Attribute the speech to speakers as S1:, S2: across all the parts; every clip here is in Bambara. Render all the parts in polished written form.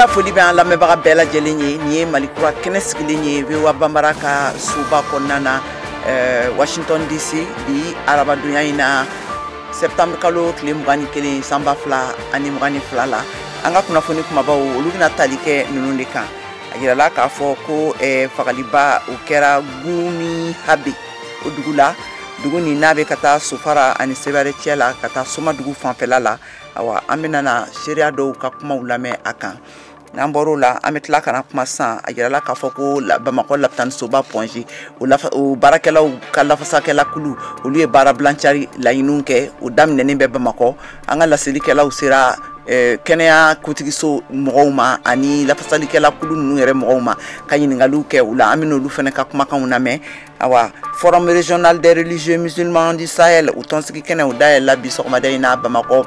S1: An ka foli bɛ an lamɛnbaga bɛɛ lajɛlen ye. Nin ye Mali Kura kɛnɛ sigilen ye VOA Banbara ka soba kɔnɔna na, Washington DC, bi arabadonya in na, septembre kalo tile 21, san 2022 la. An ka kunnafoni kumabaw, olu bɛna tali kɛ ninnu de kan. A yirala k'a fɔ ko fagaliba o kɛra Guni Habe o dugu la, dugu nin n'a bɛ ka taa Sofara ani Sevare cɛ la, ka taa Somadugu fanfɛla la. Awa, an bɛna na seereya dɔw ka kumaw lamɛn a kan. N'an bɔr'o la, an bɛ tila ka na kuma sisan. A yirala k'a fɔ ko Bamakɔ lapitanisoba Point G, o baarakɛlaw ka lafasakɛla kulu, olu ye baara bilancari laɲiniw kɛ. O daminɛnen bɛ Bamakɔ. An ka laselikɛlaw sera kɛnɛya kotigiso mɔgɔw ma ani lafasalikɛla kulu ninnu yɛrɛ mɔgɔw ma, ka ɲininkaliw kɛ u la. An bɛ n'olu fana ka kumakanw lamɛn. Awa, Forum régional des religieux musulmans du Sahel, o tɔnsigi kɛnɛ, o dayɛlɛla bi sɔgɔmada in na Bamakɔ.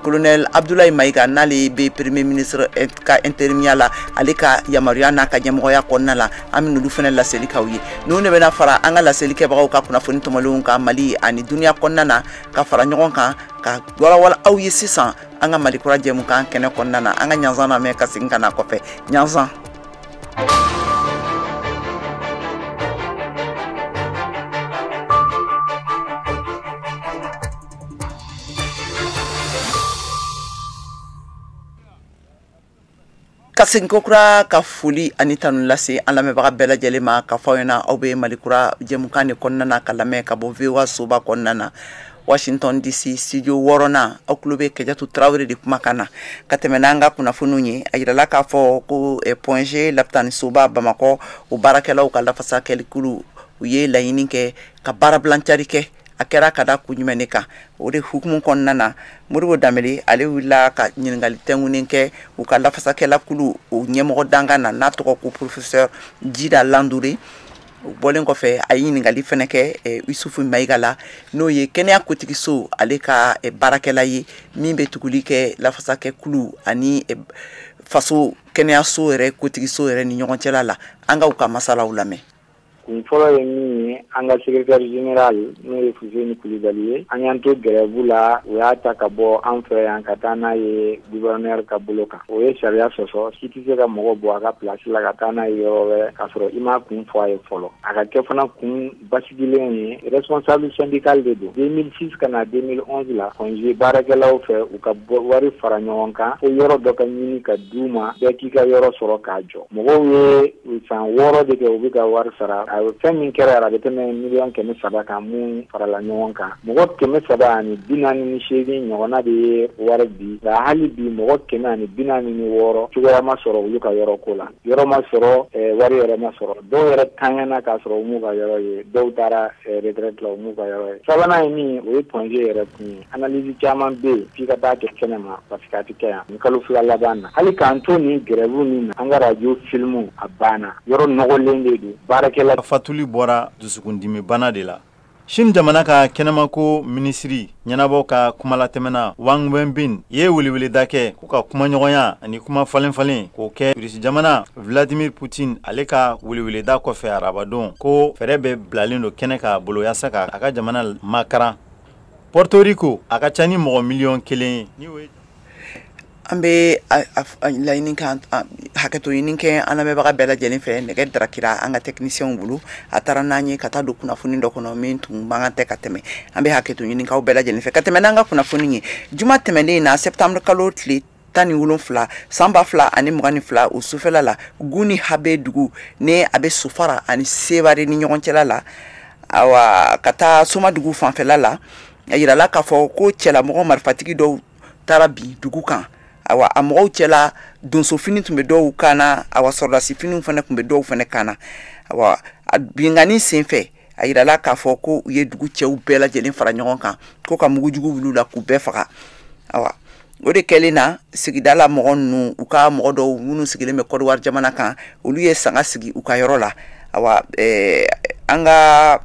S1: Colonel Abdoulaye Maïga, n'ale bɛ premier ministre ka intérimaire la, ale ka yamaruya n'a ka ɲɛmɔgɔya kɔnɔna la, an bɛ n'olu fana laseli k'aw ye. Ninnu de bɛna fara an ka laseli kɛbagaw ka kunnafoni tɔmɔlenw kan Mali ani duniya kɔnɔna na, ka fara ɲɔgɔn kan ka walawala aw ye sisan an ka Mali Kura jɛmukan kɛnɛ kɔnɔna na. An ka ɲanzan lamɛn ka segin ka na kɔfɛ ɲanzan. Ka segin kokura ka foli ani tanu lase an lamɛnbaga bɛɛ lajɛlen ma, ka fɔ aw ɲɛna aw bɛ Mali Kura jɛmukan de kɔnɔna na, ka lamɛn ka bɔ VOA soba kɔnɔna na, Washington DC, studio wɔɔrɔnan. Aw tulo bɛ Kajatu Tarawele de kumakan na. Ka tɛmɛ n'an ka kunnafoniw ye, a yirala k'a fɔ ko Point G lapitanisoba Bamakɔ, o baarakɛlaw ka lafasakɛlikulu, u ye laɲini kɛ ka baara bilancari kɛ. A kɛra ka da kun jumɛn de kan? O de hukumu kɔnɔna na, Modibo Danbele, ale wulila ka ɲininkali tɛnkunnen kɛ u ka lafasakɛlakulu o ɲɛmɔgɔ dankan na, n'a tɔgɔ ko professeur Jida Landure. O bɔlen kɔfɛ, a ye ɲininkali fɛnɛ kɛ Yusufu Mayiga la, n'o ye kɛnɛya kotigiso ale ka baarakɛla ye, min bɛ tuguli kɛ lafasakɛkulu ani faso kɛnɛyaso yɛrɛ kotigiso yɛrɛ ni ɲɔgɔn cɛla la. An ka u ka masalaw lamɛn.
S2: Kun fɔlɔ ye min ye, an ka secrétaire général, n'o ye Fuseni Kulibali ye, an y'an to grève la, u y'a ta ka bɔ an fɛ yan ka taa n'a ye gouverneur ka bolo kan. O ye sariya sɔsɔ. Si tɛ se ka mɔgɔ bɔ a ka place la ka taa n'a ye yɔrɔ wɛrɛ k'a sɔrɔ i m'a kun fɔ a ye fɔlɔ. A ka kɛ fana kun basigilen ye. Responsable syndical de don. 2006 ka na 2011 la, congé baarakɛlaw fɛ, u ka wari fara ɲɔgɔn kan fo yɔrɔ dɔ ka ɲini ka d'u ma, bɛɛ k'i ka yɔrɔ sɔrɔ k'a jɔ. Mɔgɔw ye san 6 de kɛ, u bɛ ka wari sara. A fɛn min kɛra yɛrɛ, a bɛ tɛmɛ 300 miliyɔn kan mun farala ɲɔgɔn kan. Mɔgɔ 348 ɲɔgɔnna de ye wari di, nka hali bi mɔgɔ 146 cogoya ma sɔrɔ olu ka yɔrɔ ko la. Yɔrɔ ma sɔrɔ, wari yɛrɛ ma sɔrɔ. Dɔw yɛrɛ tanyana k'a sɔrɔ u m'u ka yɔrɔ ye, dɔw taara retraite la, u m'u ka yɔrɔ ye. Sabanan ye min ye, o ye Point G yɛrɛ kun ye. Analyse caman bɛ yen f'i ka taa kɛ kɛnɛ ma, parce que a tɛ kɛ yan. Nin kalo 2 laban na, hali k'an to nin grève nin na, an ka radio film a banna, yɔrɔ nɔgɔlen de don, baarakɛla.
S3: Fatuli bɔra dusukundimibana de la. Chine jamana ka kɛnɛmako minisiri ɲɛnabɔ ka kumalatɛmɛna Wang Wenbin ye weleweleda kɛ k'u ka kumaɲɔgɔnya ani kuma falen-falen k'o kɛ Rusi jamana Vladimir Putin ale ka weleweleda kɔfɛ arabadon, ko fɛɛrɛ bɛɛ bilalen don kɛnɛ k'a bolo yaasa ka a ka jamana makaran. Puerto Rico, a ka ca ni mɔgɔ 1 miliyɔn ye.
S1: An bɛ laɲini kan hakɛto ɲini kɛ an lamɛnbaga bɛɛ lajɛlen fɛ. Nɛgɛ darakira an ka techniciens bolo, a taara n'an ye ka taa don kunnafoni dɔ kɔnɔ min tun man kan tɛ ka tɛmɛ. An bɛ hakɛto ɲini k'aw bɛɛ lajɛlen fɛ. Ka tɛmɛ n'an ka kunnafoni ye, juma tɛmɛnen na, septembre kalo tile 17, san 2022, o sufɛla la, Guni Habe dugu, ni a bɛ Sofara ani Sevare ni ɲɔgɔn cɛla la, awa, ka taa Somadugu fanfɛla la, a yirala k'a fɔ ko cɛlamɔgɔ marifatigi dɔw taara bin dugu kan. Awa, a mɔgɔw cɛla, donsofini tun bɛ dɔw kan na, awa, sɔrɔdasifiniw fana tun bɛ dɔw fana kan na. Awa, a binkanni senfɛ, a yirala k'a fɔ ko u ye dugu cɛw bɛɛ lajɛlen fara ɲɔgɔn kan ko ka mugujugu wuli u la k'u bɛɛ faga. Awa, o de kɛlen na, sigida la mɔgɔ ninnu, u ka mɔgɔ dɔw minnu sigilen bɛ Kɔdiwari jamana kan, olu ye sanga sigi u ka yɔrɔ la. Awa, an ka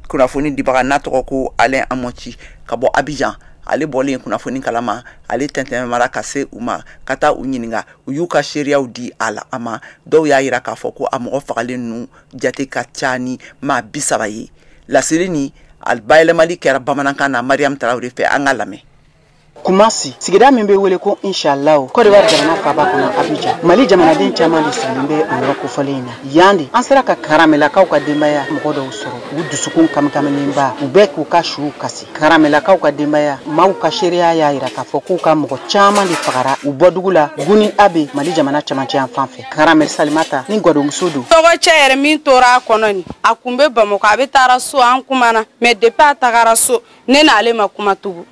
S1: kunnafoni dibaga n'a tɔgɔ ko Alain Amɔci ka bɔ Abidjan, ale bɔlen kunnafoni kalama, ale tɛntɛnmara ka se u ma ka taa u ɲininka. U y'u ka seereyaw di a la a ma. Dɔw y'a yira k'a fɔ ko a mɔgɔ fagalen ninnu jate ka ca ni maa 30 ye. Laseli ni a bayɛlɛmali kɛra bamanankan na Mariam Tarawele fɛ. An ka lamɛn.
S4: Kumasi, sigida min bɛ wele ko Inshallah, Côte d'Ivoire jamana faaba kɔnɔ Abidjan. Mali jamanaden caman de sigilen bɛ o yɔrɔ kofɔlen in na. Yan de an sera ka Karamelakaw ka denbaya mɔgɔ dɔw sɔrɔ, u dusukun kamikamilenba, u bɛɛ k'u ka suw kasi. Karamelakaw ka denbaya maaw ka seereya y'a yira k'a fɔ k'u ka mɔgɔ caman de fagara u bɔdugu la Guni Abe, Mali jamana camancɛ yan fan fɛ. Karamel Salimata ni gwadonmuso don.
S5: Tɔgɔcɛ yɛrɛ min tora a kɔnɔ nin, a kun bɛ Bamakɔ, a bɛ taara so, an kumana, mais depuis a tagara so, ne n'ale ma kuma tugun.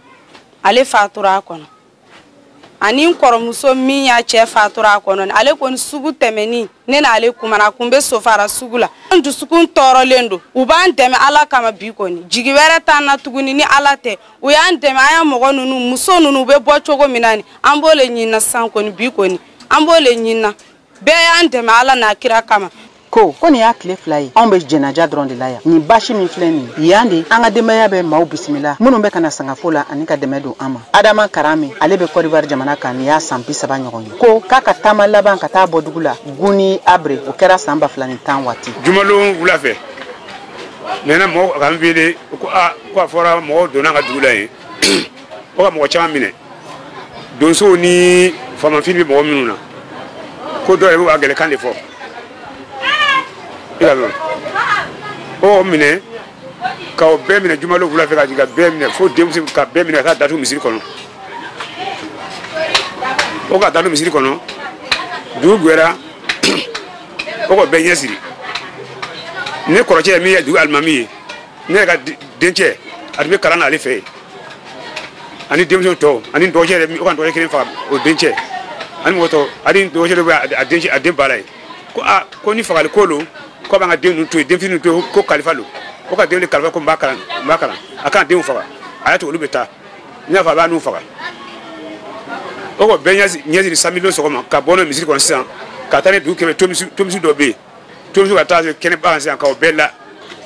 S5: Ale fatura a kɔnɔ. Ani n kɔrɔmuso min y'a cɛ fatura a kɔnɔ, ale kɔni sugu tɛmɛni, ne n'ale kumana, a kun bɛ Sofara sugu la. An dusukun tɔɔrɔlen don, u b'an dɛmɛ Ala kama bi kɔni, jigi wɛrɛ t'an na tuguni ni Ala tɛ. U y'an dɛmɛ, an y'a mɔgɔ ninnu, muso ninnu u bɛ bɔ cogo min na nin, an b'o le ɲinina sisan kɔni bi kɔni, an b'o le ɲinina. Bɛɛ y'an dɛmɛ Ala n'a kira kama.
S4: Ko nin y'a tile 2 ye, anw bɛ jɛnaja dɔrɔn de la yan. Nin basi min filɛ nin ye, yan de an ka denbaya bɛ maaw bisimila minnu bɛ ka na sangafo la ani ka dɛmɛ don an ma. Adama Karame, ale bɛ Côte d'Ivoire jamana kan, nin y'a san 30 ɲɔgɔn ye. Ko k'a ka taama laban ka taa bɔ dugu la Guni Abre, o kɛra san 2010 waati.
S6: Jumalon wula fɛ, nana mɔgɔw ka n wele ko a ko a fɔra mɔgɔw donna an ka dugu la yen, o ka mɔgɔ caman minɛ, donsow ni faamafin bɛ mɔgɔ minnu na, ko dɔw yɛrɛ bɛ ka gɛlɛkan de fɔ. O minɛ k'aw bɛɛ minɛ jumalo wula fɛ ka jigin ka bɛɛ minɛ fo denmisɛn ka bɛɛ minɛ ka taa datugu misiri kɔnɔ. O ka datugu misiri kɔnɔ, dugu gwɛra, o ka bɛɛ ɲɛsiri. Ne kɔrɔcɛ min ye dugu alimami ye, ne yɛrɛ ka dencɛ a tun bɛ kalan na ale fɛ yen, ani denmisɛnw tɔw, ani dɔgɔcɛ yɛrɛ, o ka dɔgɔcɛ kelen faga o dencɛ, ani mɔgɔ tɔw, ani dɔgɔcɛ dɔ bɛ a dencɛ a den ba la yen. Ko a ko ni fagali ko don, ko b'an ka den ninnu to yen, den fitinin to yen, ko kalifa don, o ka den de kalifa ko n b'a kalan, n b'a kalan, a kana denw faga, a y'a to olu bɛ taa, n y'a fɔ a b'a n'u faga. O ko bɛɛ ɲɛsiri samedi sɔgɔma ka bɔ n'o misiri kɔnɔ sisan, ka taa ni dugu kɛmɛ tomisi dɔ bɛ yen, tomisi ka taa kɛnɛba kan sisan k'o bɛɛ la.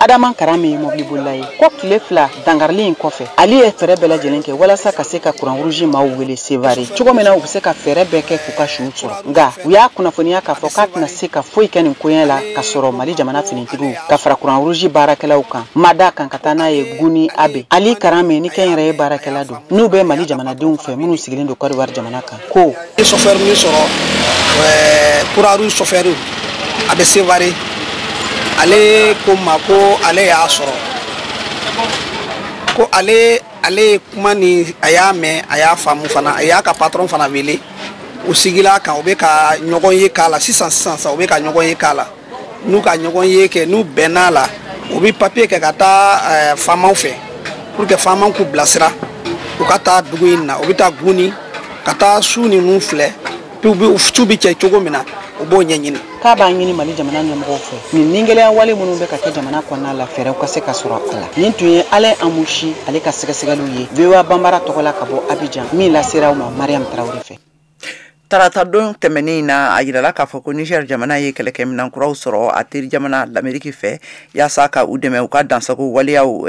S4: Adama Karame ye mobilibolila ye. Ko tile 2 dankarili in kɔfɛ, ale ye fɛɛrɛ bɛɛ lajɛlen kɛ walasa ka se ka kuran rouge maaw wele Sevare cogo min na u bɛ se ka fɛɛrɛ bɛɛ kɛ k'u ka suw sɔrɔ. Nka u y'a kunnafoniya k'a fɔ k'a tɛna se ka foyi kɛ nin koɲɛ la ka sɔrɔ Mali jamana finitigiw ka fara kuran rouge baarakɛlaw kan ma da kan ka taa n'a ye Guni Abe. Ali Karame ni kɛnyɛrɛye baarakɛla don n'u bɛ Mali jamanadenw fɛ minnu sigilen don Côte d'Ivoire jamana kan. Ko
S7: chauffeur min sɔrɔ kuran rouge chauffeur a bɛ Sevare, ale ko ma ko ale y'a sɔrɔ, ko ale ye kuma ni a y'a mɛn, a y'a faamu fana, a y'a ka patron fana wele, u sigila kan, u bɛ ka ɲɔgɔn ye k'a la sisan sisan sa, u bɛ ka ɲɔgɔn ye k'a la, n'u ka ɲɔgɔn ye kɛ, n'u bɛnn'a la, u bɛ papier kɛ ka taa faamaw fɛ pour que faamaw k'u bilasira, u ka taa dugu in na, u bɛ taa Guni ka taa su ninnu filɛ, su bɛ cɛ cogo min na, u b'o ɲɛɲini.
S4: K'a b'a ɲini Mali jamana ɲɛmɔgɔw fɛ nin ningɛlɛya wale minnu bɛ ka kɛ jamana kɔnɔna la, fɛɛrɛw ka se ka sɔrɔ a la. Nin tun ye Alain Amushi ale ka sɛgɛsɛgɛliw ye VOA Banbara tɔgɔ la ka bɔ Abidjan, min lasera aw ma Mariam Traoré fɛ.
S1: Tarata don tɛmɛnen in na, a yirala k'a fɔ ko Niger jamana ye kɛlɛkɛminɛn kuraw sɔrɔ a teri jamana l'Amérique fɛ yaasa ka u dɛmɛ u ka dansago waleyaw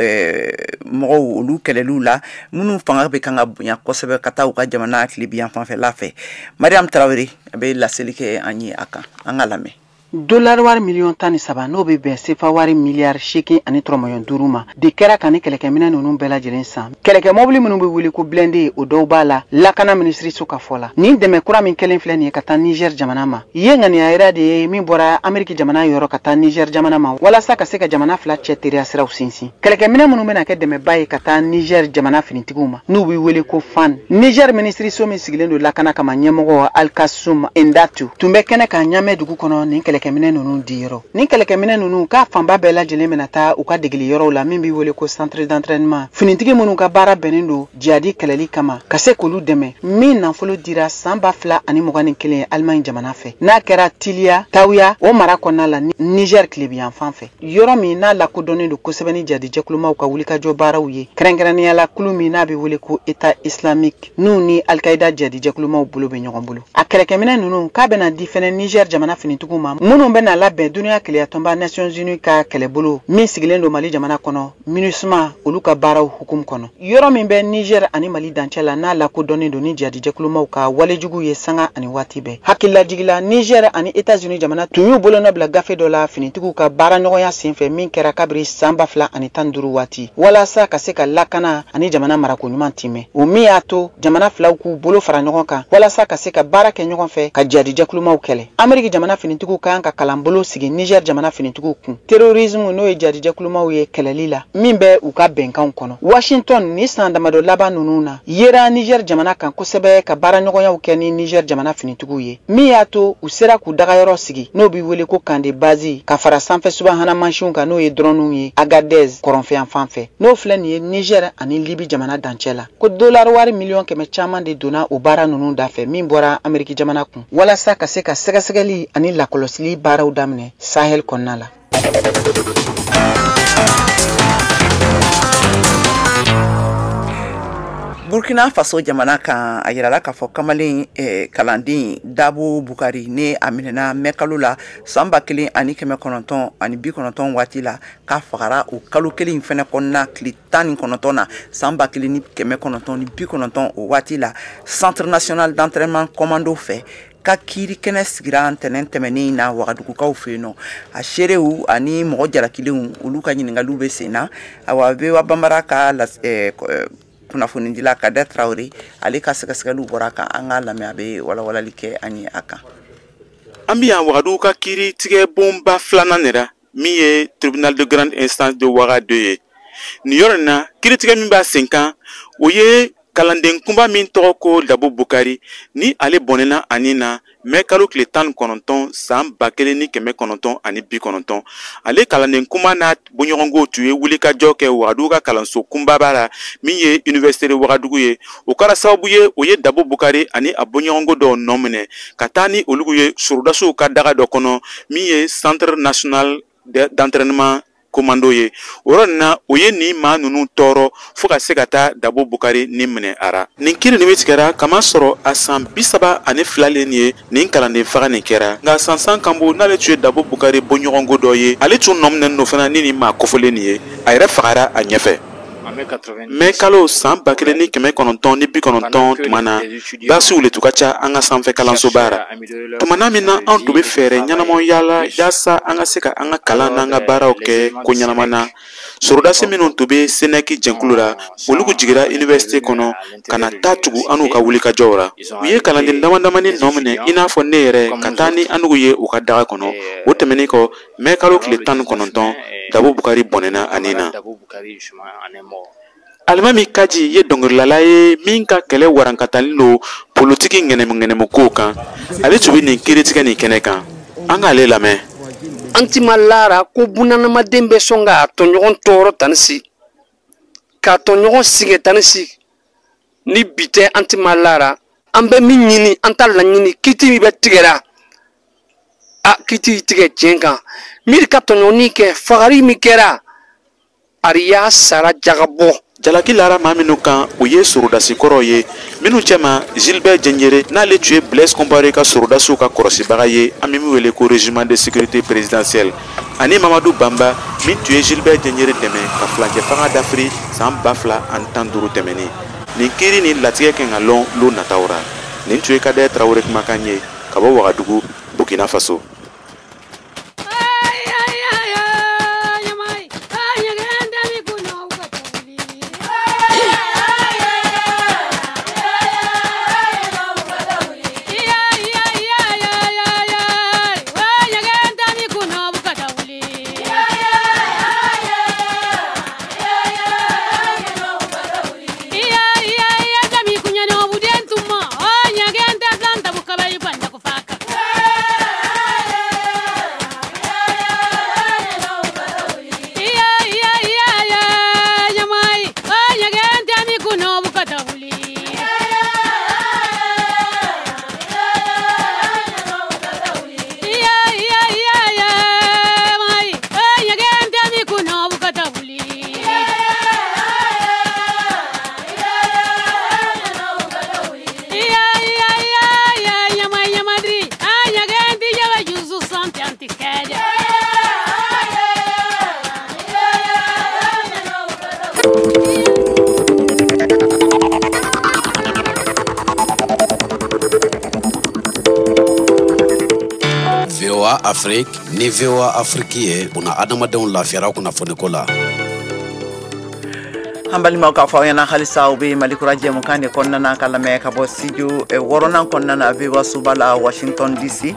S1: mɔgɔw olu kɛlɛliw la minnu fanga bɛ kan ka bonya kosɛbɛ ka taa u ka jamana tilebiyan fanfɛla fɛ. Mariam Traoré a bɛ laseli kɛ an ye a kan, an ka lamɛn.
S4: Dollar wari miliyɔn 13 n'o bɛ bɛn sefa wari miliyari 8.5 ma de kɛra ka ni kɛlɛkɛminɛn ninnu bɛɛ lajɛlen san. Kɛlɛkɛmɔbili minnu bɛ wele ko blindé, o dɔw b'a la lakana minisiriso ka fɔ la. Nin dɛmɛ kura min kɛlen filɛ nin ye ka taa Niger jamana ma, ye ŋaniya yira de ye min bɔra Ameriki jamana yɔrɔ ka taa Niger jamana ma walasa ka se ka jamana fila cɛ teriya siraw sinsin. Kɛlɛkɛminɛn minnu bɛna kɛ dɛmɛba ye ka taa Niger jamana finitigiw ma n'u bɛ wele ko FAN. Niger minisiriso min sigilen don lakana kama ɲɛmɔgɔ Alkassoum Indatu tun bɛ kɛnɛ kan Ɲamɛ dugu kɔnɔ nin kɛlɛkɛminɛn ninnu di yɔrɔ. Nin kɛlɛkɛminɛn ninnu k'a fanba bɛɛ lajɛlen bɛna taa u ka degeli yɔrɔw la min bɛ wele ko centre d'entraînement. Finitigi minnu ka baara bɛnnen don jihadi kɛlɛli kama ka se k'olu dɛmɛ, min nafolo dira san 2021 Allemagne jamana fɛ n'a kɛra Tiliya Tawuya o mara kɔnɔna la Niger tilebiyanfan fɛ, yɔrɔ min n'a lakodɔnnen don kosɛbɛ ni jihadi-jɛkulumaw ka wulikajɔ baaraw ye, kɛrɛnkɛrɛnnenya la kulu min n'a bɛ wele ko État islamique n'u ni Al-Qaïda jihadi-jɛkulumaw bolo bɛ ɲɔgɔn bolo. A kɛlɛkɛminɛn ninnu k'a bɛna di fɛnɛ Niger jamana finitigiw ma Minnu bɛna labɛn dunuya keleyatɔnba Nations Unies ka kɛlɛbolo min sigilen don Mali jamana kɔnɔ, MINUSMA, olu ka baaraw hukumu kɔnɔ. Yɔrɔ min bɛ Niger ani Mali dancɛ la, n'a lakodɔnnen don ni jihadijɛkulumaw ka walejugu ye sanga ani waati bɛɛ. Hakililajigila, Niger ani États-Unis jamana tun y'u bolonɔ bila gafe dɔ la finitigiw ka baaraɲɔgɔnya senfɛ min kɛra kabiri san 2015 waati, walasa ka se ka lakana ani jamana marako ɲuman timɛ. O min y'a to jamana filaw k'u bolo fara ɲɔgɔn kan walasa ka se ka baara kɛ ɲɔgɔn fɛ ka jihadijɛkulumaw kɛlɛ. Ameriki jamana finitigiw kan ka kalanbolo sigi Niger jamana finitigiw kun terrorisme, n'o ye jihadijɛkulumaw ye, kɛlɛli la, min bɛ u ka bɛnkanw kɔnɔ. Washington, ni san damadɔ laban ninnu na, yera Niger jamana kan kosɛbɛ ka baaraɲɔgɔnyaw kɛ ni Niger jamana finitigiw ye, min y'a to u sera k'u dagayɔrɔ sigi, n'o bɛ wele ko camp de base, ka fara sanfɛ subahana mansinw kan, n'o ye drone ye, Agadez kɔrɔnfɛ fan fɛ, n'o filɛ nin ye Niger ani Libi jamana dancɛ la. Ko dollar wari miliyɔn 100 caman de donna o baara ninnu dafɛ min bɔra Ameriki jamana kun, walasa ka se ka sɛgɛsɛgɛli ani lakɔlɔsili baaraw daminɛ Sahel kɔnɔna la.
S1: Burkina Faso jamana kan, a yirala k'a fɔ kamalen kalanden Dabo Bukari ne a minɛna mɛkalo la san 1990 waati la, k'a fagara o kalo kelen in fɛnɛ kɔnɔna tile 19 na san 1990 o waati la, Centre national d'entraînement commando fɛ, ka kiiri kɛnɛ sigira ntɛnɛn tɛmɛnen na Wagadugukaw fɛ yen nɔ. A seerew ani mɔgɔ jalakilenw, olu ka ɲininkaliw bɛ sen na. Awa, VOA Banbara ka kunnafonidila Kader Traoré, ale ka sɛgɛsɛgɛliw bɔra kan, an k'a lamɛn, a bɛ walawalali kɛ an ye a kan.
S8: An bɛ yan Wagadugu ka kiiri tigɛ bonba filanan de la, min ye tribunal de grande instance de Ouagadougou ye. Nin yɔrɔ in na, kiiritigɛ min b'a sen kan, o ye kalanden kunba min tɔgɔ ko Dabo Bukari, ni ale bɔnɛna ani na mɛ kalo tile 19 san 1990. Ale kalanden kunba n'a bɔɲɔgɔnkow tun ye wulikajɔ kɛ Wagadugu ka kalanso kunbaba la, min ye université de Wagadugu ye. O kɛra sababu ye, o ye Dabo Bukari ani a bɔɲɔgɔnko dɔw nɔ minɛ ka taa ni olu ye sorodasiw ka daga dɔ kɔnɔ, min ye Centre national d'entraînement commando ye. O yɔrɔ nin na, o ye nin maa ninnu tɔɔrɔ fo ka se ka taa Dabo Bukari ni minɛ a ra. Nin kiiri nin bɛ tigɛra kama sɔrɔ a san 32 le nin ye nin kalanden faga nin kɛra. Nka Sansan Kanbo, n'ale tun ye Dabo Bukari bɔɲɔgɔnko dɔ ye, ale tun nɔ minɛnen don fana ni nin maa kofɔlen nin ye. A yɛrɛ fagara a ɲɛfɛ. Mɛ kalo san 1990 tuma na, basiw le tun ka ca an ka sanfɛ kalansoba ra. Tuma min na an tun bɛ fɛɛrɛ ɲɛnamaw yaala yaasa an ka se ka an ka kalan n'an ka baaraw kɛ ko ɲɛnama na, sorodasi minnu tun bɛ SENEC jɛnkulu la, olu jigira université kɔnɔ ka na taa tugu an n'u ka wulikajɔw la. U ye kalanden dama damani nɔ minɛ, i n'a fɔ ne yɛrɛ, ka taa ni an n'u ye u ka daga kɔnɔ. O tɛmɛnen kɔ, mɛ kalo tile 19, Dabo Bukari bɔnɛna ani na. Alimami Kaji ye dɔnkilidala ye min ka kɛlɛ warankatalen don politiki ŋɛnɛmu kow kan. Ale tun bɛ nin kiiritigɛ nin kɛnɛ kan, an k'ale lamɛn.
S9: An ti ma lara ko bunadamaden bɛ sɔn k'a tɔɲɔgɔn tɔɔrɔ tan si, k'a tɔɲɔgɔn sɛgɛn tan si. Ni bi tɛ, an ti ma lara. An bɛ min ɲini, an t'a laɲini kiiti min bɛ tigɛra, a kiiti tigɛ tiɲɛ kan. Min ka tɔɲɔgɔnni kɛ, fagali min kɛra, ari y'a sara jagabɔ.
S8: Jalaki lara maa minnu kan, o ye sorodasi kɔrɔw ye, minnu cɛma Gilbert Diendéré, n'ale tun ye Blaise Compaoré ka sorodasiw ka kɔlɔsibaga ye, an bɛ min wele ko régiment de sécurité présidentielle, ani Mamadu Banba, min tun ye Gilbert Diendéré dɛmɛ ka furancɛ fanga dafiri san 2015 tɛmɛnen. Nin kiiri ni latigɛ kan ka lɔn lon nataw ra. Nin tun ye Kader Traoré kumakan ye ka bɔ Wagadugu, Burkina Faso.
S10: Afrique ni VOA Afrique ye buna adamadenw lafiyara kunnafoniko la.
S1: An balimaw k'a fɔ aw ɲɛna halisa aw bɛ Mali kura jɛmukan de kɔnɔna na ka lamɛn ka bɔ studio wɔɔrɔnan kɔnɔna na VOA soba la Washington DC.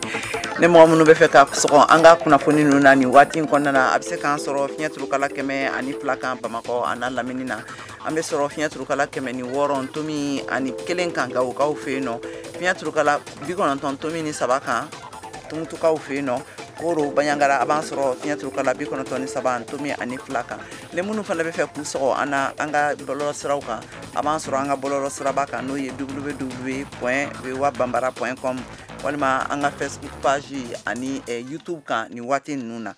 S1: Ni mɔgɔ minnu bɛ fɛ ka sɔgɔ an ka kunnafoni ninnu na nin waati in kɔnɔna na, a bɛ se k'an sɔrɔ fiɲɛ turukala 102 kan Bamakɔ a n'a lamini na. An bɛ sɔrɔ fiɲɛ turukala 106.1 kan Gawokaw fɛ yen nɔ, fiɲɛ turukala 90.3 kan Tumutukaw fɛ yen nɔ, Koro Baɲangara a b'an sɔrɔ fiɲɛ turukala 93.2 kan. Ni minnu fana bɛ fɛ k'u sɔgɔ an na an ka bɔlɔlɔsiraw kan, a b'an sɔrɔ an ka bɔlɔlɔsiraba kan n'o ye www.voabambara.com walima an ka Facebook page ani YouTube kan nin waati ninnu na.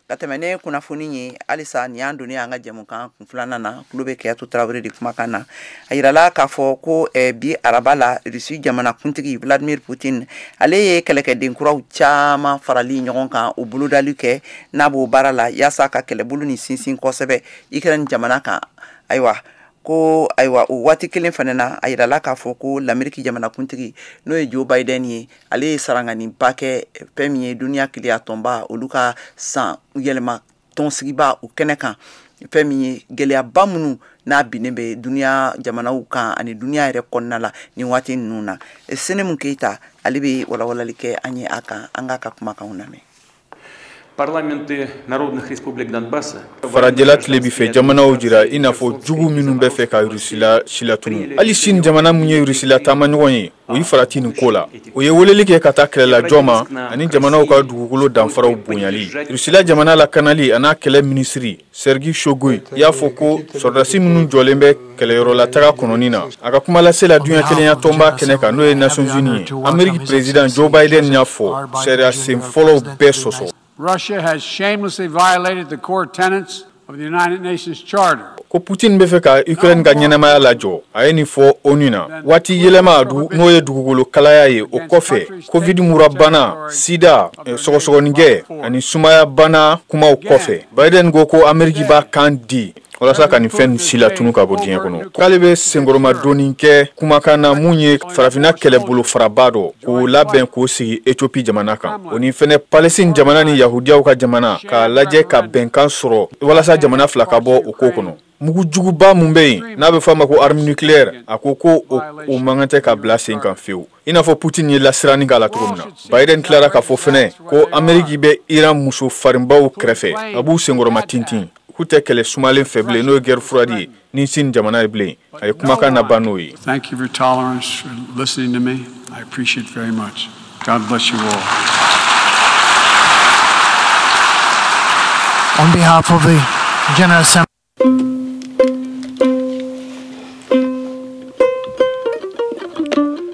S1: Ka tɛmɛ ne kunnafoni ye halisa nin y'an donnen an ka jɛmukan kun filanan na, tulo bɛ Keyatu Tarawele de kumakan na. A yirala k'a fɔ ko bi araba la Russie jamanakuntigi Vladimir Poutine ale ye kɛlɛkɛden kuraw caman farali ɲɔgɔn kan o bolodali kɛ n'a b'o baara la yaasa ka kɛlɛbolo ni sinsin kosɛbɛ Ukraine jamana kan. Ayiwa ko ayiwa o waati kelen fana na a yirala k'a fɔ ko l'Amérique jamanakuntigi n'o ye Joe Biden ye, ale ye saranganiba kɛ fɛn min ye duniya keleya tɔnba olu ka san yɛlɛma tɔnsigiba o kɛnɛ kan, fɛn min ye gɛlɛyaba minnu n'a binnen bɛ duniya jamanaw kan ani duniya yɛrɛ kɔnɔna la nin waati ninnu na. Senemu Keyita ale bɛ walawalali kɛ an ye a kan, an k'a ka kumakanw lamɛn.
S11: Парламенты народных республик Донбасса.
S12: Farajɛla tile bi fɛ jamanaw jira i n'a fɔ jugu minnu bɛ fɛ ka Rusila silatunu. Hali sini jamana mun ye Rusila taamaɲɔgɔn ye, o y'i farati nin ko la. O ye weleli kɛ ka taa kɛlɛlajɔ ma ani jamanaw ka dugukolo danfaraw bonyali. Rusila jamana lakanali a n'a kɛlɛ minisiri Sergi Shoigu y'a fɔ ko sɔrɔdasi minnu jɔlen bɛ kɛlɛyɔrɔlataga kɔnɔni na. A ka kumalase la duɲa kelenya tɔnba kɛnɛ kan n'o ye Nations Unies ye, Amérique président Joe Biden y'a fɔ sariya sen fɔlɔw bɛɛ sɔsɔ.
S13: Russia has shamelessly violated the core tenets of the United Nations Charter.
S12: Ko Putin bɛ fɛ ka Ukraine ka ɲɛnamaya lajɔ, a ye nin fɔ ONU na. Waati yɛlɛma n'o ye dugukolo kalaya ye, o kɔfɛ Covid murabana, sida, sɔgɔsɔgɔnijɛ ani sumaya bana kumaw kɔfɛ, Biden ko ko Amérique b'a kan di walasa ka nin fɛn si latunu ka bɔ diɲɛ kɔnɔ. K'ale bɛ senkɔrɔmadonni kɛ kumakan na mun ye farafinna kɛlɛbolo faraba dɔ k'o labɛn k'o sigi Ethiopie jamana kan, o ni fɛnɛ Palestine jamana ni Yahudiyaw ka jamana k'a lajɛ ka bɛnkan sɔrɔ walasa jamana fila ka bɔ o ko kɔnɔ. Mugujuguba mun bɛ yen n'a bɛ fɔ a ma ko arme nucléaire, a ko ko o man kan tɛ ka bila sen kan fiyewu, i n'a fɔ Putin ye lasiranni k'a la cogo min na. Biden tilara k'a fɔ fɛnɛ ko Amérique bɛ Iran muso farinbaw kɛrɛfɛ, a b'u senkɔrɔma tintin, k'u tɛ kɛlɛ sumalen fɛ bilen n'o ye guerre froide ye ni Sini jamana ye bilen. A ye kumakan laban n'o ye.
S13: Thank you for your tolerance, for listening to me. I appreciate it very much. God bless you all.
S14: On behalf of the General Assembly.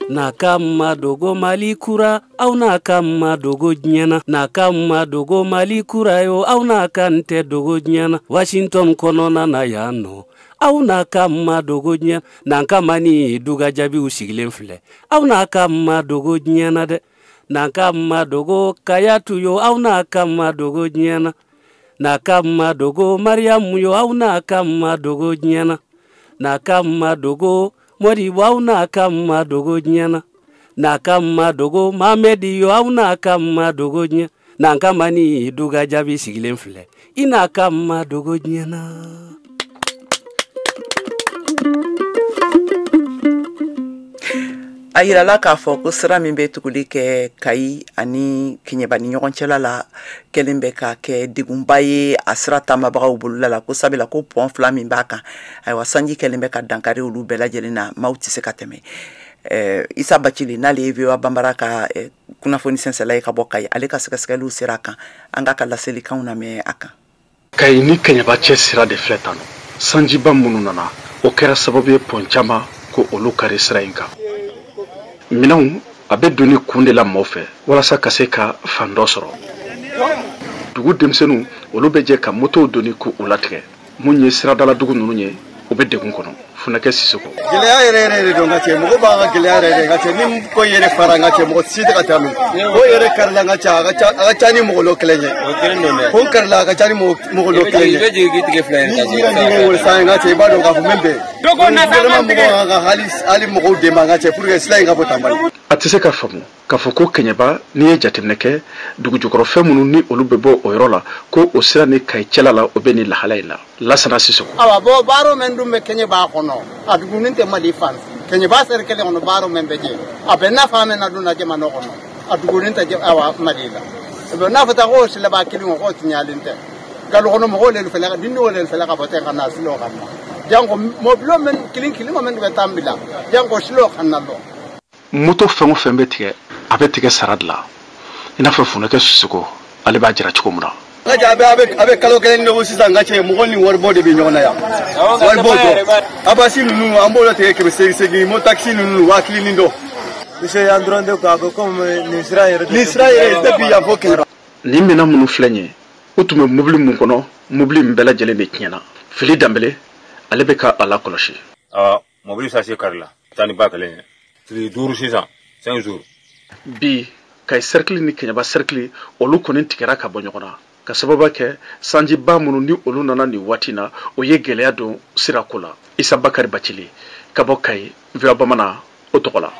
S15: N'a ka madogo Mali kura, aw n'a ka madogo diɲɛ na. N'a ka madogo Mali kura yo, aw n'a ka n tɛ dogo diɲɛ na. Washington kɔnɔna na yan nɔ, aw n'a ka madogo diɲɛ. N'an ka ma ni duga jaabiw sigilen filɛ, aw n'a ka madogo diɲɛ na dɛ. N'an ka madogo Kayatu yo, aw n'a ka madogo diɲɛ na. N'a ka madogo Mariamu yo, aw n'a ka madogo diɲɛ na. N'a ka madogo Modibo, aw n'a ka madogo diɲɛ na. N'a ka madogo Mamedi yo, aw n'a ka madogo diɲɛ. N'an ka ma ni duga jaabi sigilen filɛ, i n'a ka madogo diɲɛ na.
S1: A yirala k'a fɔ ko sira min bɛ tuguli kɛ Kayi ani Keɲeba ni ɲɔgɔn cɛla la kɛlen bɛ ka kɛ degunba ye a sira taamabagaw bolola la, ko sabula ko pɔn fila min b'a kan, ayiwa sanji kɛlen bɛ ka dankari olu bɛɛ lajɛlen na, maaw tɛ se ka tɛmɛ. Isa Bacili n'ale ye VOA Banbara ka kunnafoni sɛnsɛla ye ka bɔ Kayi, ale ka sɛgɛsɛgɛliw sera a kan, an k'a ka laselikanw lamɛn a kan.
S16: Kayi ni Keɲeba cɛ sira de filɛ tan nɔ, sanjiba minnu nana o kɛra sababu ye pɔn caman ko olu kari sira in kan. Minɛnw a bɛ doni kun de la maaw fɛ walasa ka se ka fan dɔ sɔrɔ. Dugu denmisɛnninw olu bɛ jɛ ka motow doni k'u latigɛ. Mun ye siradaladugu ninnu ye, u bɛ degun kɔnɔ. Funakɛ Sisoko.
S17: Gɛlɛya yɛrɛ yɛrɛ de don n ka cɛ, mɔgɔ b'an ka gɛlɛya yɛrɛ de n ka cɛ, ni ko yɛrɛ fara n ka cɛ, mɔgɔ si tɛ ka taa min. Ko yɛrɛ karila n ka cɛ, a ka ca ni mɔgɔ lɔ kelen ye. Ko karila a ka ca ni mɔgɔ lɔ kelen ye. Ni ji ka jigin wolo san n ka cɛ, i b'a dɔn k'a fɔ min bɛ yen. Dogo na mɔgɔw ka hali mɔgɔw dɛmɛ an ka cɛ pour que sira in ka bɔ Tanbali.
S16: A tɛ se ka faamu k'a fɔ ko Kɛɲɛba, n'i ye jateminɛ kɛ dugujukɔrɔfɛn minnu ni olu bɛ bɔ o yɔrɔ la, ko o sira ni Kayi cɛla la, o bɛ nin lahala in na. Lasana Sisoko.
S18: Awa bɔn baaro min dun bɛ Kɛɲɛba kɔnɔ, a dugunin tɛ Mali fan si. Kɛɲɛba sɛri kelen kɔnɔ, baaro min bɛ jɛ, a bɛ nafa min na dun na jamana kɔnɔ, a dugunin tɛ awa Mali la. N'a fɔta ko silaba kelen o, k'o tiɲɛlen tɛ. Galo kɔnɔ mɔgɔw le fɛlɛ, dindiw le fɛlɛ ka bɔ ten ka na silo kan na. Janko mobilo min kelen kelen min bɛ taa bila, janko silo kan na lɔ.
S16: Moto fɛn o fɛn bɛ tigɛ, a bɛ tigɛ sara de la, i n'a fɔ Funɛkɛ Sisoko, ale b'a jira cogo min na.
S17: N ka cɛ, a bɛ kalo kelen ni sisan, n ka cɛ, mɔgɔ ni waribɔ de bɛ ɲɔgɔn na yan. Waribɔ dɔrɔn. Abasi ninnu, an b'o tigɛ 800, mo taxi ninnu 1000 ni dɔ.
S19: Monsieur, an dɔrɔn de ko a bɛ komi nin sira yɛrɛ.
S17: Nin sira yɛrɛ depuis yan fo Kɛɲɛba.
S16: Nin minɛn minnu filɛ nin ye, u tun bɛ mobili mun kɔnɔ, mobili in bɛɛ lajɛlen de tiɲɛna. Fili Danbele, ale bɛ ka a lakɔlɔsi.
S6: Aa, mobili sase kari la, taa ni ba kelen ye. Tile 5 sisan, 5 jours.
S16: Bi, Kayi cercle ni Kɛɲɛba cercle, olu kɔni tigɛra ka bɔ ɲɔgɔn na, ka sababu kɛ sanjiba minnu ni olu nana nin waati na, o ye gɛlɛya don sirako la. Isa Bakari Bacili ka bɔ Kayi, VOA Bamanan o tɔgɔ la.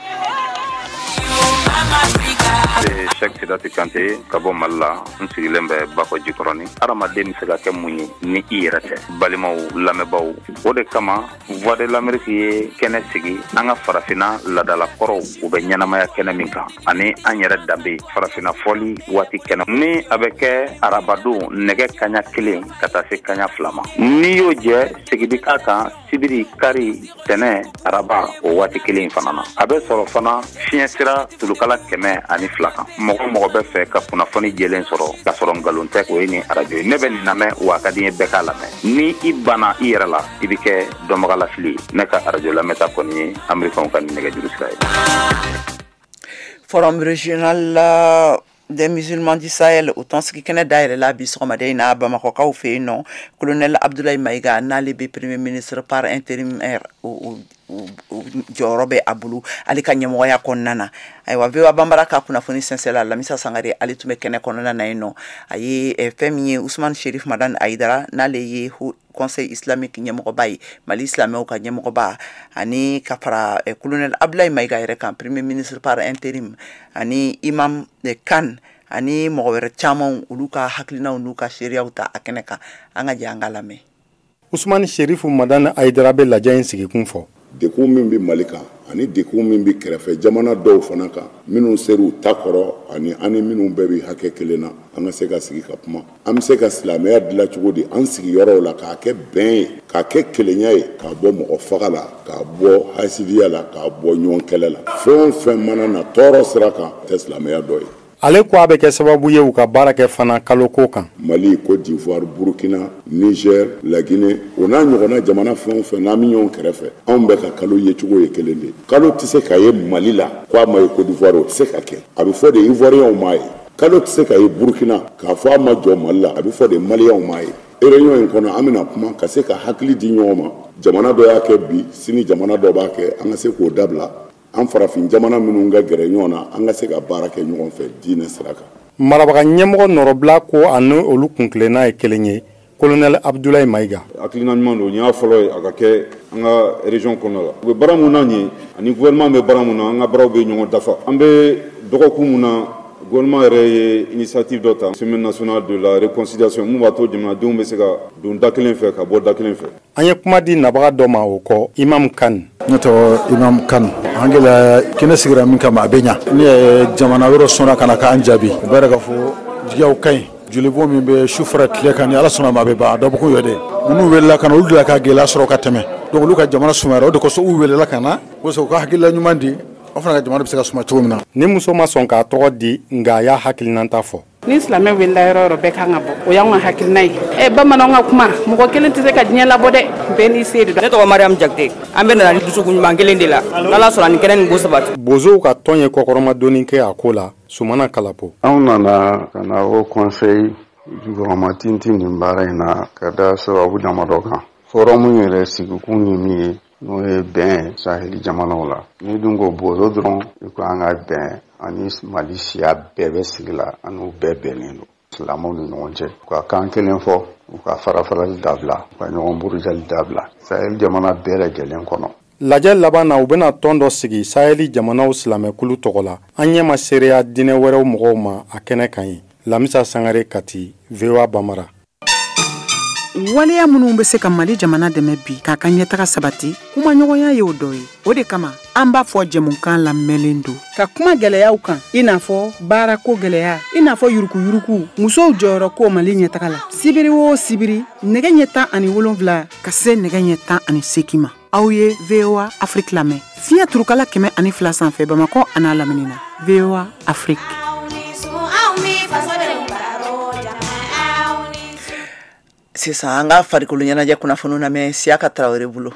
S20: Cheikh Sidati Kante ka bɔ Mali la, n sigilen bɛ Bakɔ Jikɔrɔni. Hadamaden bɛ se ka kɛ mun ye ni i yɛrɛ tɛ? Balimaw, lamɛnbaaw, o de kama Voix de l'Amérique ye kɛnɛ sigi an ka farafinna laadalakɔrɔw, u bɛ ɲɛnamaya kɛnɛ min kan, ani an yɛrɛ danbe, farafinna fɔli waati kɛnɛ ni a bɛ kɛ arabadon nɛgɛ kaɲa 1 ka taa se kaɲa 2 ma. N'i y'o jɛ, segin bi k'a kan sibiri, kari, tɛnɛ, araba, o waati kelen in fana na. A bɛ sɔrɔ fana fiɲɛ sira tulukala 102 kan. Mɔgɔ mɔgɔ bɛ fɛ ka kunnafoni jɛlen sɔrɔ k'a sɔrɔ nkalon tɛ, o ye nin arajo ye. Ne bɛ nin lamɛn, wa a ka di n ye bɛɛ k'a lamɛn. Ni i banna i yɛrɛ la, i bɛ kɛ dɔnbagalafili ye. Ne ka arajo lamɛnta kɔni ye Amerikɛnw ka nɛgɛjuru sira ye.
S1: Forum régional des musulmans du Sahel, o tɔnsigi kɛnɛ dayɛlɛla bi sɔgɔmada in na Bamakɔkaw fɛ yen nɔ. Colonel Abdoulaye Mayiga, n'ale bɛ premier ministre par intérimaire, o jɔyɔrɔ bɛ a bolo, ale ka ɲɛmɔgɔya kɔnɔna na. Ayiwa, VOA Banbara ka kunnafoni sɛnsɛn la, Lamisa Sangare, ale tun bɛ kɛnɛ kɔnɔna na yen nɔ. A ye fɛn min ye Usman Sherif Madani Ayidara, n'ale ye Conseil islamique ɲɛmɔgɔba ye, Mali silamɛw ka ɲɛmɔgɔba, ani ka fara colonel Abdoulaye Mayiga yɛrɛ kan, premier ministre par intérim, ani imam Kan, ani mɔgɔ wɛrɛ caman, olu ka hakilinaw n'u ka seereyaw ta a kɛnɛ kan. An ka jɛ an ka lamɛn.
S21: Usman Sherifu Madani Ayidara bɛ lajɛ in sigikun fɔ.
S22: Dekun min bɛ Mali kan ani dekun min bɛ kɛrɛfɛ jamana dɔw fana kan, minnu ser'u ta kɔrɔ, ani an ni minnu bɛɛ bɛ hakɛ kelen na, an ka se ka sigi ka kuma. An bɛ se ka silamɛya dilan cogo di an sigiyɔrɔw la, k'a kɛ bɛn ye, k'a kɛ kelenya ye, k'a bɔ mɔgɔ faga la, k'a bɔ hasidiya la, k'a bɔ ɲɔgɔn kɛlɛ la. Fɛn o fɛn mana na tɔɔrɔ sira kan, tɛ silamɛya dɔ ye.
S21: Ale ko a bɛ kɛ sababu ye u ka baara kɛ fana kaloko kan.
S22: Mali, Côte d'Ivoire, Burkina, Niger, Laginɛ, o n'a ɲɔgɔnna jamana fɛn o fɛn n'an bɛ ɲɔgɔn kɛrɛfɛ, anw bɛɛ ka kalo yecogo ye kelen de ye. Kalo tɛ se ka ye Mali la ko a ma ye Côte d'Ivoire, o tɛ se ka kɛ. A bɛ fɔ de Ivoiriyɛnw m'a ye. Kalo tɛ se ka ye Burkina k'a fɔ a ma jɔ Mali la, a bɛ fɔ de Maliyɛnw m'a ye. Réunion in kɔnɔ, an bɛna kuma ka se ka hakili di ɲɔgɔn ma. Jamana dɔ y'a kɛ bi, sini jamana dɔ b'a kɛ, an ka se k'o dabila. An farafin jamana minnu ka gɛrɛ ɲɔgɔn na, an ka se ka baara kɛ ɲɔgɔn fɛ diinɛ sira kan.
S21: Marabaga ɲɛmɔgɔ nɔrɔbila ko a ni olu kuntilenna ye kelen ye, colonel Abdoulaye Mayiga.
S23: Hakilina ɲuman don, nin y'a fɔlɔ ye a ka kɛ an ka région kɔnɔna la. U bɛ baara mun na nin ye, ani gouvernement bɛ baara mun na, an ka baaraw bɛ ɲɔgɔn dafa. An bɛ dɔgɔkun mun na, gouvernement yɛrɛ ye initiative dɔ ta, semaine nationale de la réconciliation, mun b'a to jamanadenw bɛ se ka don da kelen fɛ ka bɔ da kelen fɛ.
S21: An ye kuma di nabaga dɔ ma o kɔ, Imam Kan.
S24: Ne tɔgɔ Imam Kan. An gɛlɛya kɛnɛ sigira min kama, a bɛ ɲa. Ni ye jamana wɛrɛ sɔnna ka na k'an jaabi, o b'a yira k'a fɔ jigiyaw ka ɲi. Jolibɔ min bɛ su fara tile kan, ni Ala sɔnna ma, a bɛ ban. A dabɔkun ye de minnu welela ka na, olu de ka gɛlɛya sɔrɔ ka tɛmɛ. Donc olu ka jamana sumayara, o de kosɔn u welela ka na, kosɔn u ka hakilila ɲuman di, an fana ka jamana bɛ se ka suma cogo min na.
S21: Ni muso ma sɔn k'a tɔgɔ di, nka a y'a hakilinata fɔ.
S25: Ni silamɛ welela yɔrɔ yɔrɔ, bɛɛ kan ka bɔ, o y'anw ka hakilina ye. Bamananw ka kuma, mɔgɔ kelen tɛ se ka diɲɛ labɔ dɛ, bɛɛ n'i se de don.
S26: Ne tɔgɔ Mariam Jakite, an bɛ nana ni dusukun ɲuman kelen de la, n'Ala sɔnna nin kɛnɛ nin ko sabati.
S21: Bozow ka tɔn ye kɔkɔrɔmadonni kɛ a ko la, Sumana Kalapo.
S27: Anw nana ka na o conseil jukɔrɔma tintin nin baara in na ka da sababu damadɔ kan. Forum yɛrɛ sigikun ye min ye, n'o ye bɛn saheli jamanaw la. N'i dun ko bozo dɔrɔn, i ko an ka bɛn ani Mali siya bɛɛ bɛ sigi la, an n'u bɛɛ bɛnnen don. Silamɛw ni ɲɔgɔn cɛ, u ka kan kelen fɔ, u ka farafarali dabila, u ka ɲɔgɔn burujali dabila Sahel jamana bɛɛ lajɛlen kɔnɔ.
S21: Lajɛ laban na, u bɛna tɔn dɔ sigi Saheli jamanaw silamɛkulu tɔgɔ la. An ɲɛ ma seereya diinɛ wɛrɛw mɔgɔw ma a kɛnɛ kan ye. Lamisa Sangare, Kati, VOA Bambara.
S2: Waleya minnu bɛ se ka Mali jamana dɛmɛ bi k'a ka ɲɛtaga sabati, kumaɲɔgɔnya y'o dɔ ye. O de kama an b'a fɔ jɛmukan lamɛnlen don ka kuma gɛlɛyaw kan, i n'a fɔ baarako gɛlɛya, i n'a fɔ yurukuyuruku, musow jɔyɔrɔ ko Mali ɲɛtaga la. Sibiri o sibiri, nɛgɛ ɲɛ 17 ka se nɛgɛ ɲɛ 18 ma, aw ye VOA Afrique lamɛn fiɲɛ turukala 102 sanfɛ Bamakɔ an'a lamini na. VOA Afrique.
S1: Sisan an ka farikolo ɲɛnajɛ kunnafoniw lamɛn Siyaka Tarawele bolo.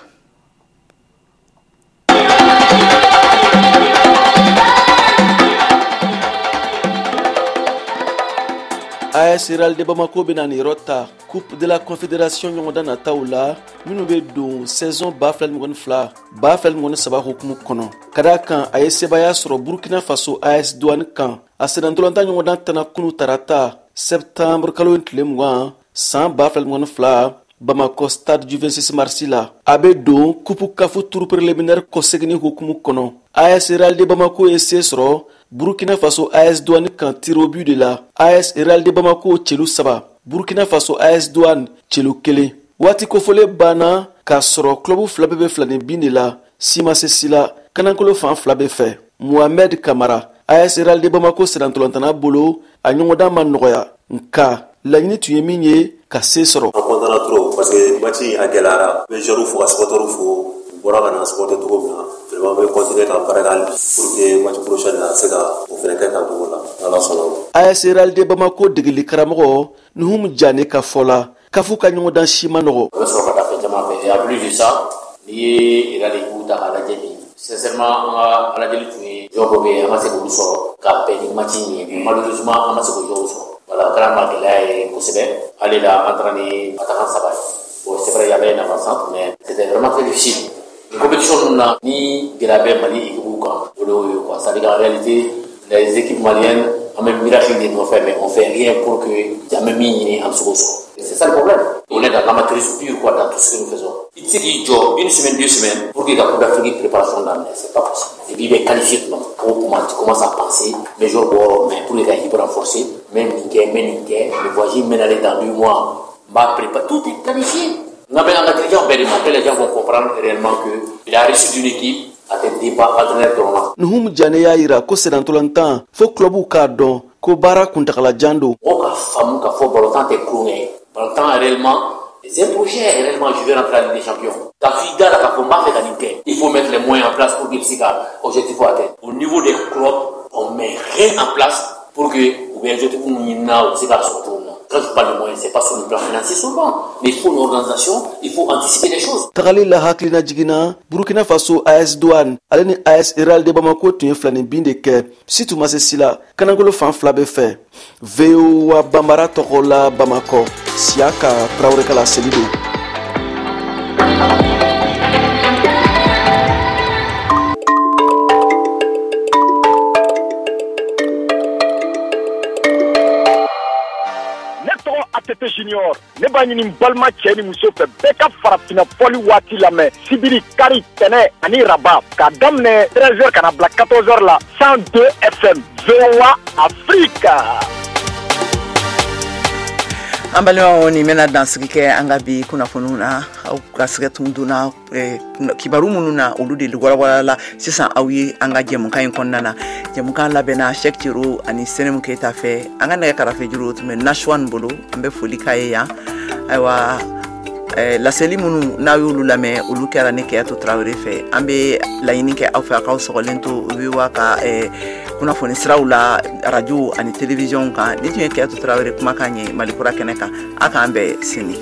S3: AS Real de Bamako bɛna nin yɔrɔ ta Coupe de la Confédération ɲɔgɔndan nataw la minnu bɛ don saison 2022 2023 hukumu kɔnɔ. Ka d'a kan a ye sebaaya sɔrɔ Burkina Faso AS Douane kan. A sennantolatan ɲɔgɔndan tana kunu tarata septembre kalo in tile 20 san 2022 Bamakɔ stade du 26 mars la. A bɛ don Coupe CAF tour préliminaire kɔseginni hukumu kɔnɔ. AS Real de Bamako ye se sɔrɔ Burkina Faso AS Douane kan tir au but de la. AS Real de Bamako celu 3, Burkina Faso AS Douane celu 1. Waati kofɔlen banna k'a sɔrɔ club fila bɛɛ bɛ filani bin de la, si ma se si la, kanankolo fan fila bɛɛ fɛ. Mohamed Kamara, AS Real de Bamako sennantolatan bolo, a ɲɔgɔndan ma nɔgɔya, nka laɲini tun ye min ye ka se sɔrɔ.
S4: An kɔntana trop parce que match a gɛlɛyara. N bɛ joueurs fo ka supporters fo, u bɔra ka na supporter cogo min na. Vraiment an bɛ continuer ka baara kɛ hali bi pour que match prochain na se ka o fɛnɛ kɛ tan cogo la, n'Ala sɔnna ma.
S3: AS Real de Bamako degeli karamɔgɔ Nuhum Jane ka fɔ la, CAF ka ɲɔgɔndan si ma nɔgɔ.
S5: O bɛ sɔrɔ ka taa fɛn caman fɛ. Et en plus de ça, n'i ye Real équipe ta k'a lajɛ bi, sincèrement an ka Aladeli tun ye joueur dɔw bɛ yen, an ma se k'olu sɔrɔ ka bɛn ni match in ye. Mais malheureusement an ma se k'o joueur sɔrɔ. Voilà, o kɛra ma gɛlɛya ye kosɛbɛ. Ale la an taara ni attaquant 3 ye. Bon, c'est vrai, il y avait un avant-centre, mais c'était vraiment très difficile. Ni compétition ninnu na, ni gɛlɛya bɛ Mali équipe kan, o de y'o ye quoi. C'est-à-dire qu'en réalité, les équipes maliennes, an bɛ miracle de nɔfɛ, mais on fait rien pour que an bɛ min ɲini an bɛ se k'o sɔrɔ. C'est ça le problème. On est dans l'amateurisme pur quoi, dans tout ce que nous faisons. I tɛ se k'i jɔ une semaine, 2 semaines pour que ka Coupe d'Afrique préparation daminɛ, c'est pas possible. Et puis i bɛ qualifier tuma min, o tuma tu commences à penser, mes joueurs bɔ, mais pour que ka équipe renforcer, n bɛ nin kɛ, n bɛ nin kɛ, le voyage n bɛ aller dans 2 mois, n b'a préparer, tout est planifié. N bɛ an ka dirigeants bɛɛ de ma, que les gens vont comprendre réellement que la réussite d'une équipe a tɛ dépend entraîneur dɔrɔn na.
S3: Nuhum Jane y'a yira ko sennantolatan fo clubw k'a dɔn ko baara kuntagalajan don.
S5: Mɔgɔw ka faamu k'a fɔ balontan tɛ kulonkɛ ye. Balontan réellement, c'est un projet réellement, je vais rentrer à la Ligue des Champions. K'a fɔ i da la k'a fɔ n b'a fɛ ka nin kɛ. Il faut mettre les moyens en place pour que i bɛ se ka objectif atteindre. Au niveau des clubs, on met rien en place pour que u bɛ objectif min ɲini na, u bɛ se k'a sɔrɔ cogo min na. Quand je parle de moyens, c'est pas sur le plan financier seulement, mais il faut une organisation, il faut anticiper les choses.
S3: Tagali la hakilina jiginna Burkina Faso AS Douane ale ni AS Real de Bamako tun ye filani bin de kɛ, si tun ma se si la, kanankolo fan fila bɛɛ fɛ. VOA Bambara tɔgɔ la Bamakɔ, Siyaka Tarawele ka laseli don.
S7: ATT Junior, ne b'a ɲini balima cɛ ni muso fɛ bɛɛ ka farafinna fɔli waati lamɛn sibiri, kari, tɛnɛ ani raba k'a daminɛ 13h ka na bila 14h la 102 FM VOA Afrique.
S1: An balimaw, nin bɛna dansigi kɛ an ka bi kunnafoniw na. Aw ka sɛgɛ tun donna kibaru minnu na, olu de walawalala sisan aw ye an ka jɛmukan in kɔnɔna na. Jɛmukan labɛnna Cheikh Cero ani Senemu Keyita fɛ. An ka nɛgɛ karafe juru tun bɛ Nasuwan bolo, an bɛ foli k'a ye yan. Ayiwa, laseli minnu n'aw y'olu lamɛn, olu kɛra ne Keyatu Tarawele fɛ. An bɛ laɲini kɛ aw fɛ a k'aw sɔgɔlen to VOA ka kunnafoni siraw la, radio ani télévision kan. Ni tun ye Keyatu Tarawele kumakan ye Mali kura kɛnɛ kan. A k'an bɛn sini.